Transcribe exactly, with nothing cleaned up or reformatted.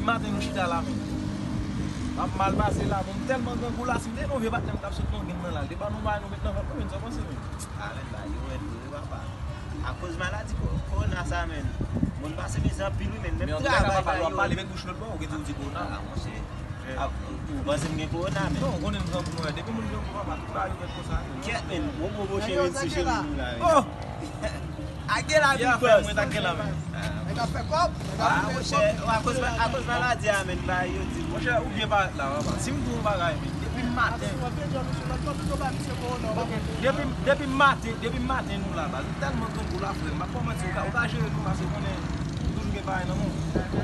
Maten nou chita la menm. M ap mal pase la, bon, m tèlman grangou la, si m te gen yon vye patnè m t ap sot nan grenn nan la, l te ban nou bay nou met nan vant nou, men sa w panse menm. A men ba yo rèd vre wi papa. Akoz maladi ko- kowona sa men. Moun pase mizè anpil wi men. Men Menm an tou ka, travay papa, la lè w ap pale yo. Met bouch lòt bò, ou gen di ou di kowona. A monchè. A, ou panse m gen kowona men. Non, ou konnen nou grangou nou, depi moun grangou papa, tout bagay yo fèt konsa. Kèt men, bon bon bouche men sou chemen nou la. Oh! Ake la Yè big a fè boss. Mwen ta gen la men. Nèg ap fè kòb. Nèg A ap fè monchè, kòb. akoz akoz maladi a men ba yo di. Monchè, ou byen parèt la, papa. Si m di w yon bagay, men, depi maten. Wap vin jan misye lòt jan misye kowona. Ok, depi depi maten, depi maten nou la, baz. M tèlman grangou la, frè m. M ap kòmanse, ou ka, ou ka jere nou, pase konnen, ou toujou gen bagay nan men w.